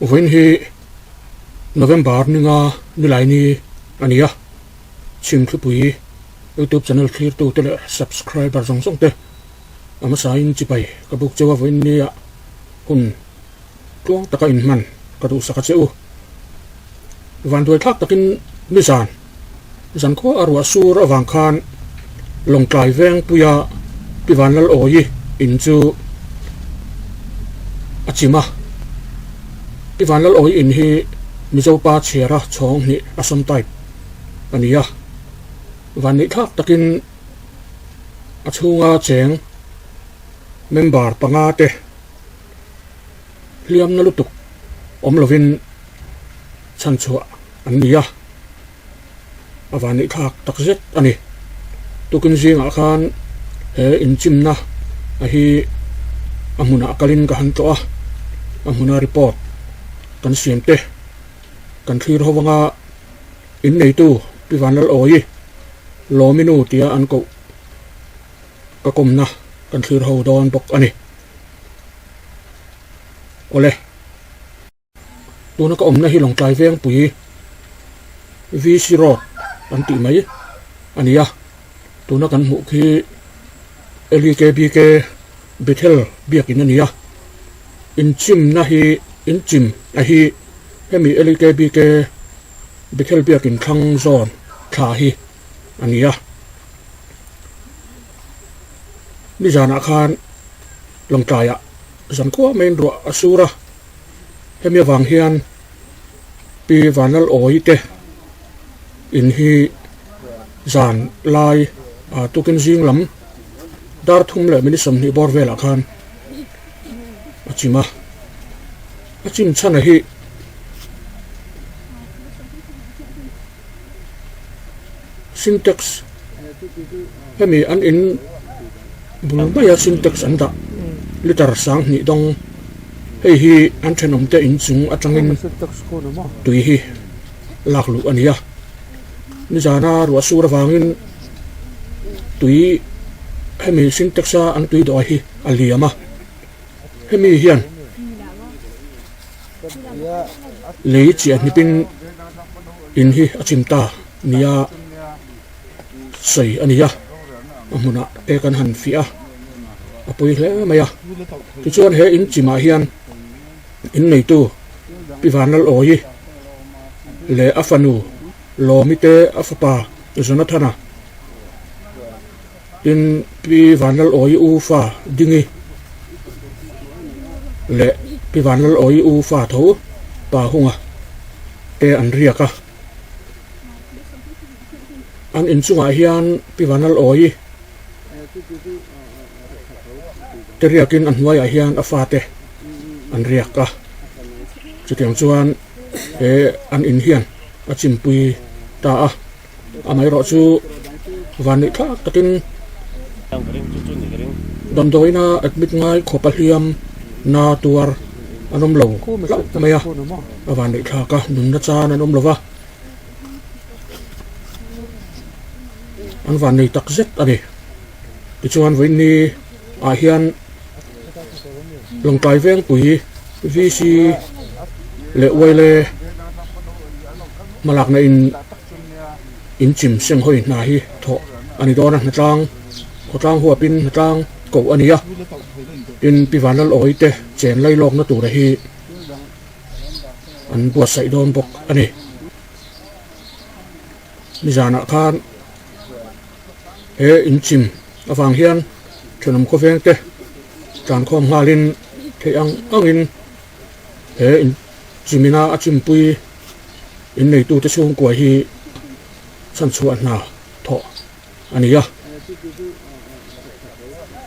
Vawiin hi November ninga nilaini a ni a, Chhimthlupui YouTube channel thlirtute leh subscriber zawng zawng te a hmasain chipai ka buk cheu a vawiin nia hun Tluang taka inhman ka duhsak a che u. Vanduai thlak takin nizan zankhua a ruah sur avang khan Lawngtlai Vengpuia Pi Vanlalawi in chu a chim a. Pi Vanlalawi in hi Mizopa chhiara chhawng hnih Assam type a ni a. Vanneih thlak takin a chhunga cheng member panga te Hliamna lutuk awm lovin chhanchhuah an ni a, a vanneihthlak tak zet a ni. Tukin zingah khan he inchimna a hi a hmunah kalin ka han tlawh a, a hmuna report kan siam te kan thlir ho anga inneitu Pi Vanlalawi Lawminu tia an koh ka kawmna kan thlir ho dawn bawk a ni. Awle, tuna ka awmna hi Lawngtlai Vengpui VC Road an tih mai a ni a, tuna kan hmuh khi LEKBK Bethel biakin a ni a, inchimna hi inchim a hi hemi LEKBK Bethel biakin thlang zawn thla hi a ni a. Nizanah khan Lawngtlaiah zankhua maiin ruah a sur a, hemi avang hian Pi Vanlalawi te in hi zan lai tukin zing lam dar thum leh minute 20 bawr velah khan a chim a, a chim chhan a hi Sintex hemi an in bul maia sintex an dah liter 2000 dawng hei hi an thenawm te inchung atangin tui hi lak luh a ni a nizana ruah sur avangin tui hemi sintex a an tui dawh hi a liam a hemi hian Lei chiah hnipin in hi a chim ta nia sawi a ni a, a hmunah te kan han fiah a, a pui hle mai a. Tichuan he in chimah hian in neitu Pi Vanlalawi leh a fanu Lawmi te a fapa Jonathana Tin, Pi Vanlalawi u fa Dingi leh Pi Vanlalawi u fa tho Pa Hunga te an riak a. An inchungah hian Pi Vanlalawi te riakin a hnuaiah hian a fate an riak a. Chutiang chuan he an in hian a chimpui ta a. Amaherawh chu vanneih thlak takin damdawiina admit ngai khawp a hliam na tuar an awm lo hlauh mai a, a vanneih thlak a nunna chan an awm lo va, an vannei tak zet a ni. Tichuan vawiinni ah hian Lawngtlai Vengpui VC leh Uaile hmalakna in in chim seng hawi hna hi thawh a ni dawn a, hnatlang khawtlang huapin hnatlang koh a ni a, tin Pi Vanlalawi te chen lailawkna tura hi an buatsaih dawn bawk a ni. Nizanah khan he inchim avang hian thenawm khawveng te tlankhawm nghalin theih ang angin he inchimina a chimpui inneitute chhungkua hi chhanchhuah hna thawh a ni a.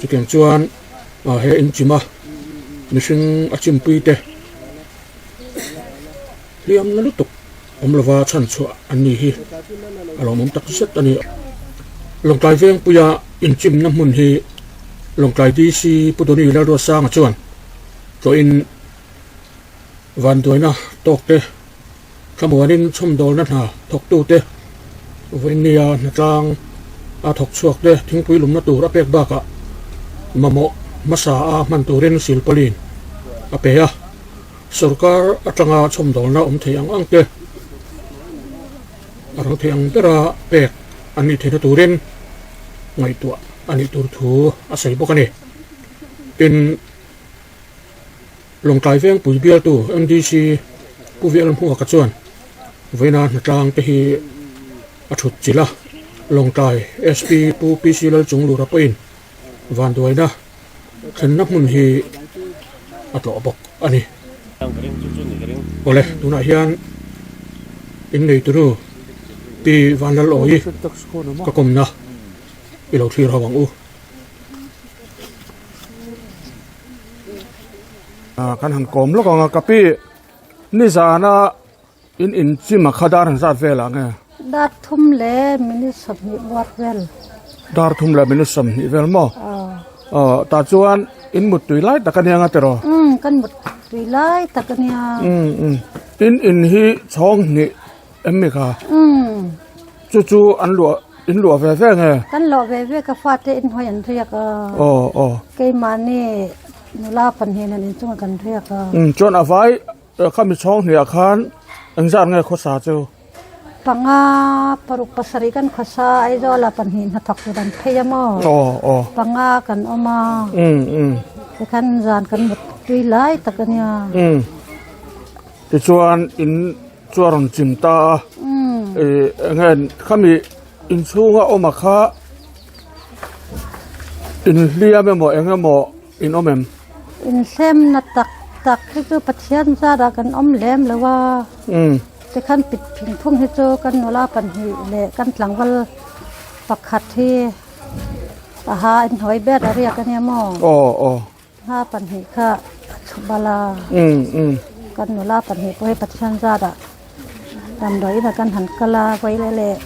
Chutiang chuan he inchima mihring a chimpui te hliam na lutuk awm lova chhan chhuah an ni hi a lawmawm tak zet a ni. Lawngtlai Vengpuia inchimna hmun hi Lawngtlai DC Pu Doni Lalruatsanga chuan tlawhin vanduaina tawk te thlamuanin chhawmdawlna hna thawktute vawinia hnatlang a thawk chhuak te thingpui lumna tur a pek bakah mamawh hmasa a hman turin silpauline a pe a. Sorkar atanga chhawmdawlna awm thei ang ang te a rang thei ang bera pek an nih theihna turin ngaihtuah a nih tur thu a sawi bawk a ni. Tin, Lawngtlai Vengpui bialtu MDC Pu Vial Hmuaka chuan vawiina hnatlang te hi a thut chilh a, Lawngtlai SP Pu PC Lalchunglura pawhin vanduaina Thlenna hmun hi a tlawh bawk a ni. Awle, tunah hian inneitunu Pi Vanlalawi ka kawmna i lo thlir ho ang u. Kan han kawm lawk ang a, ka pi nizana In inchim a kha dar han zat vel ah nge? Dar thum leh minute 20 buat vel. Dar thum leh minute 20 vel maw? Aw. Tah chuan in mut tui lai tak a nia nga tiraw? Umm kan mut tui lai tak a nia. Umm umm. In in hi chhawng hnih em mi kha? Umm. Chu chu an luah in luah ve ve nge? Kan luah ve ve ka fate in hawi an riak a. Aw aw. Keimahni nula pahnih nen inchungah kan riak a. Umm chuan a vai Khami chhawng hniah khan engzat nge khawsa chu? Panga, paruk pasarih kan khawsa, Aizawla pahnih hnathawk tur an phei a maw? Aw, aw. Panga kan awm a. Um, um. Tikhan zan kan mut tui lai tak a nia. Um. Tichuan in chu a rawn chim ta a. Um. Enge khami inchhunga awm a kha inhliam emaw eng emaw In awm em? Inhlemna tak tak hi chu Pathian zarah kan awm lem lo a. Tikhan pit phing phung hi chu kan nula pahnih leh kan tlangval pakhat hi aha inhnuai ber a riak a nia maw? Aw aw. Hna pahnih kha a chhu bal a. Kan nula pahnih pawh hi Pathian zarah damdawiin ah kan han kal a vawiin leh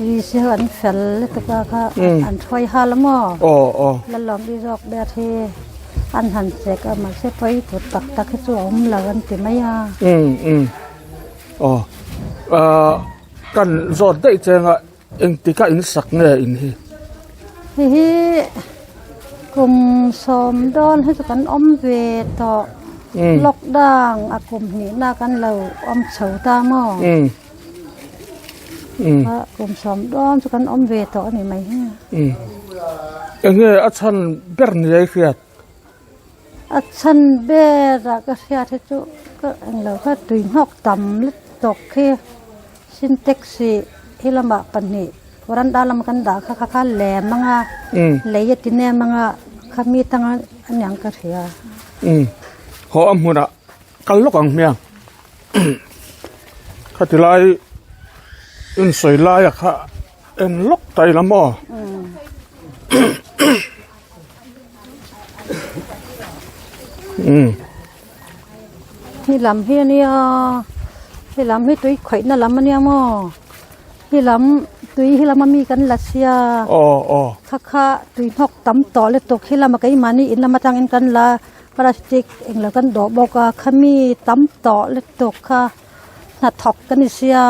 VC ho an fel lutuk a kha an hruai hal a maw? Aw aw. Lalawmli zawk ber hi an han chek a mahse pawi tur tak tak hi chu a awm lo an ti mai a. Um um aw ah kan zawt daih cheng a engtika in sak nge in hi? Hei hi kum sawm dawn hi chu kan awm ve tawh lockdown a kum hnihna kan lo awm chho ta maw? Um. Kum sawm dawn chu kan awm ve tawh a ni mai hi. Enge a chhan ber ni ai hriat? A chhan ber ah ka hriat hi chu ka englo kha tui hnawk tam lutuk khi sintex hi hi lamah pahnih veranda lama kan dah kha kha kha lem anga lei a ti nem anga khami tanga aniang ka hria. Haw a hmunah kal lawk ang hmiang. Khati lai insawi laia kha en lawk ta ila maw? Hi lam hi ania he lam hi tui khawihna lam ania maw he lam tui hi lama mi kan la sia kha kha tui hnawk tam tawh lutuk he lama keimahni in lam atangin kan la. Plastic englo kan dawh bawk a khami tam tawh lutuk kha hnathawk ka ni sia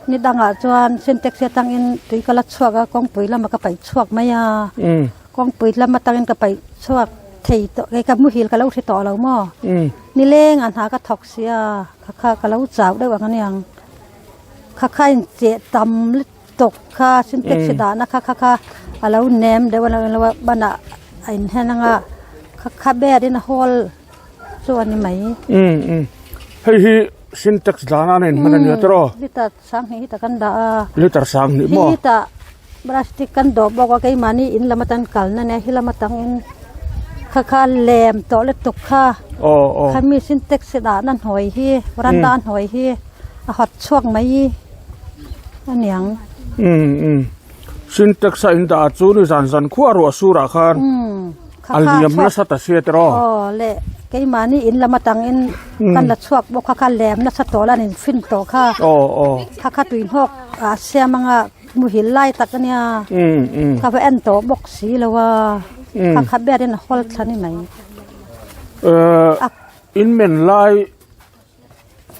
ni dangah chuan sintex atangin tui ka la chhuak a kawngpui lamah ka paih chhuak mai a kawngpui lam atangin ka paih chhuak thei tawh kei ka muhil ka lo hre tawh lo maw nileng a hna ka thawk sia kha kha ka lo chau deuh ang aniang kha kha in cheh tam lutuk. Tawk kha sintex dahna kha kha kha a lo nem deuh a lo banah a inhen anga kha kha ber in a hawl chu a ni mai. Hei hi. Sintex dana a inhman a nia tawh. Liter sanghnih hi ta kan dah a. Liter sanghnih maw? Hi tah plastic kan dawh bawk a keimahni in lam atan kalna nia hi lam atangin kha kha lem tawh lutuk kha. Aw aw. Khami Sintex dahna hnuai hi veranda hnuai hi a hawt chhuak mai a niang. Um um Sintex a in dah chu ni zan zan khuah ruah surah khan. Kha A kha liam chhuak nasa ta sia tiraw? Aw le keimahni in lam atangin kan la chhuak bawk kha kha lem nasa tawh la an infin tawh kha. Aw aw. Kha kha tuihnawk a siam anga muhil lai tak ania. Um um. Kha va en tawh bawk si lo a. Kha kha berin a hawl thla ni mai. Eh in men lai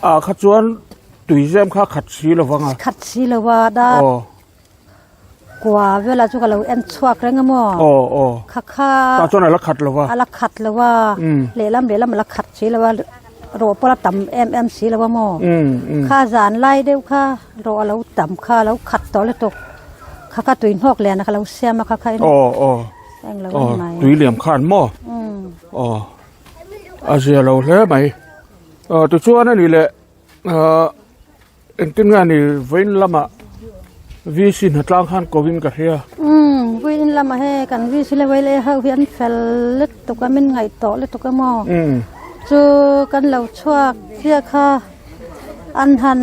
ah kha chuan tuizem kha khat si lo vang a. Khat si lo a dar. Aw. Kua vela chu ka lo en chhuak reng a maw? Aw aw. Kha kha. Tah chuan a la khat lo va. A la khat lo a. Lehlam lehlam a la khat si lo a, rawh pawh a la tam em em si lo a maw? Kha zan lai deuh kha rawh a lo tam kha a lo khat tawh lutuk. Kha kha tui hnawk lian a ka lo siam a kha kha in. Aw aw. Eng lo a ni mai. Tui liam khan maw? Aw. A zia lo hle mai. Aw tichuan a ni leh ah. Engtin nge ni vawiin lamah VC hnatlang khan ko in ka hria. Umm vawiin lamah he kan VC leh vawi leh ho hi an fel lutuk a min ngaih tawh lutuk a maw. Chu kan lo chhuak chiah kha an han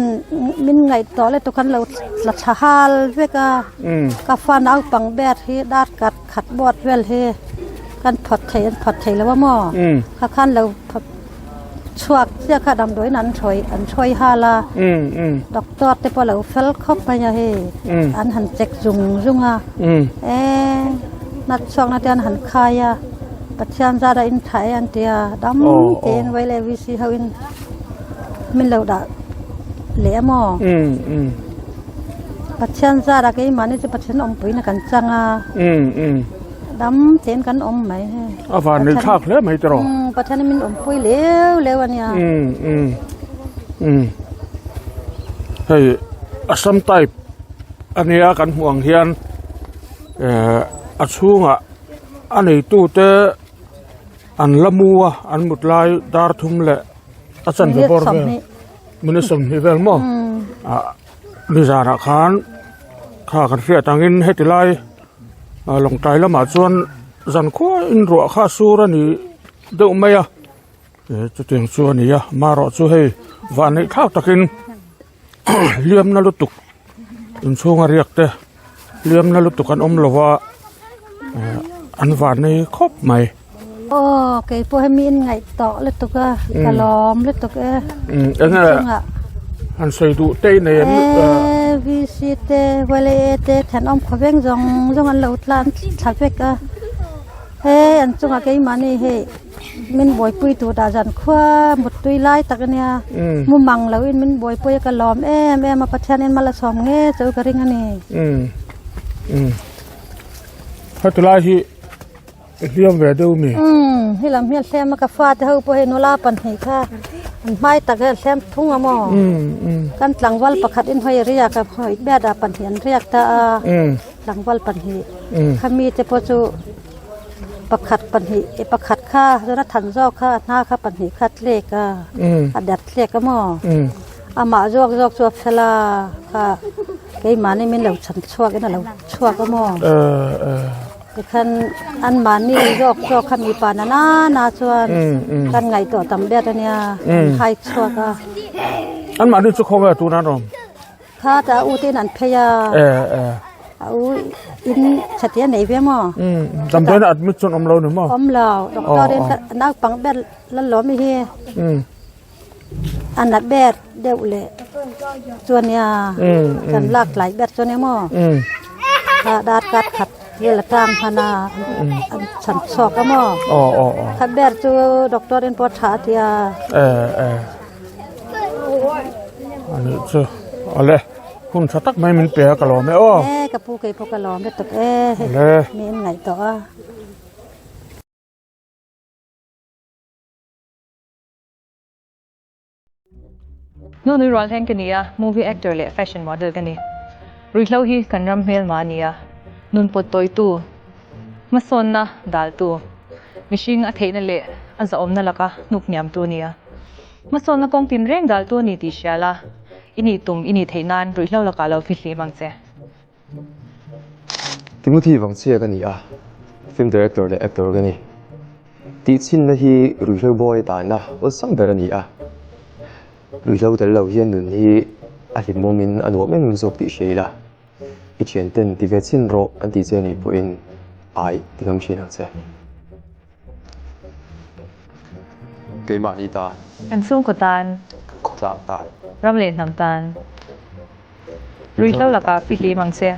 min ngaih tawh lutuk an lo tla thla hal vek a. Ka fa naupang ber hi dar khat khat buat vel hi kan phawt thei an phawt thei lo a maw. Kha khan lo phawt. Chhuak chiah kha damdawiin an hruai an hruai hal a doctor te pawh a lo fel khawp mai a hei an han check zung zung a e nat chhuak na te an han khai a Pathian zat a in thah e an ti a dam tein vai leh VC ho in min lo dah leh a maw Pathian zat a keimahni chu Pathian awmpui na kan chang a. Dam tein kan awm mai hei. A van nei thlak hle mai tiraw. Umm Pathian in min awmpui leu leu a nia. Umm umm umm hei Assam type a nia kan hmuh ang hian eh a chhungah a neitu te an la mu a an mut lai dar thum leh a chanve bawr vel minute 20 vel maw ah nizanah khan kha kan hriat angin heti lai. Lawngtlai lamah chuan zan khuain ruah kha a sur a ni deuh mai a chutiang chu a ni a marawh chu hei vanneih thlak takin hliamna lutuk inchhunga riak te hliamna lutuk an awm lo va an vannei khawp mai. Aw kei pawh hemi in ngaih tawh lutuk a ka lawm lutuk e. Enge han sawi duh te i nei em? E VC te YLA te thenawm khawveng zawng zawng an lo tlan thla vek a he an chungah keimahni hei min buaipui tur dah zan khua muttui lai tak ania mu mang lo in min buaipui a ka lawm em em a Pathian in mal a sawm nge chu ka ring a ni. Heti lai hi. I hliam ve deuh mi? Umm, hi lam hi a hlem a, ka fate ho pawh hei nula pahnih kha an hmai tak hi a hlem thung a maw? Kan tlangval pakhat in hawi a riak a, hawi ber ah pahnih an riak ta a, tlangval pahnih kha mi te pawh chu pakhat pahnih pakhat kha chuan a than zawk kha a hna kha pahnih kha a tlek a, a dat tlek a maw? Amah zawk zawk chu a fel a kha keimahni min lo chhan chhuak in a lo chhuak a maw? Tikhan anmahni zawk zawk kha mipa na na na chuan kan ngaihtuah tam ber a nia, an hai chhuak a. Anmahni chu khawnge tun an awm? Kha ta a u te in an phei a. A u in chhati a nei ve maw? Damdawiin a admit chuan awm lo ni maw? Awm lo, doctor in naupang ber la lawm i hi. A na ber deuh leh chuan nia kan lak tlai ber chuan nia maw kha dar khat khat vel a tang hman a an chhan chhuak a maw kha ber chu doctor in pawh tha a ti a ani chu ale hun tha tak mai min pe a ka lawm e aw e ka pu kei pawh ka lawm lutuk e mi in ngaih tawh a. Nunui rual hleng ka ni a, movie actor leh fashion model ka ni. Ruihhlo hi kan ram hmelma a ni a, nun pawt tawitu, hmasawnna daltu, mihring a theihna leh a zahawmna laka hnuk hniamtu a ni a. Hmasawnna kawng tinreng daltu a ni tih hria la, i nih tum i nih theih nan ruihhlo lakah lo fihlim ang che. Timothy Vangchhia ka ni a, film director leh actor ka ni. Tihchhinna hi ruihhlo bawi tanna awlsam ber a ni a, ruihhlo tel lo hian nun hi a hlimawmin a nuam em em zawk tih hria ila, i thianten ti ve chhin rawh an tih che anih pawhin ai ti ngam thin ang che. Keimahni tan. Kan chhungkaw tan. Khawtlang tan. Ram leh hnam tan. Ruihhlo lakah fihlim ang che.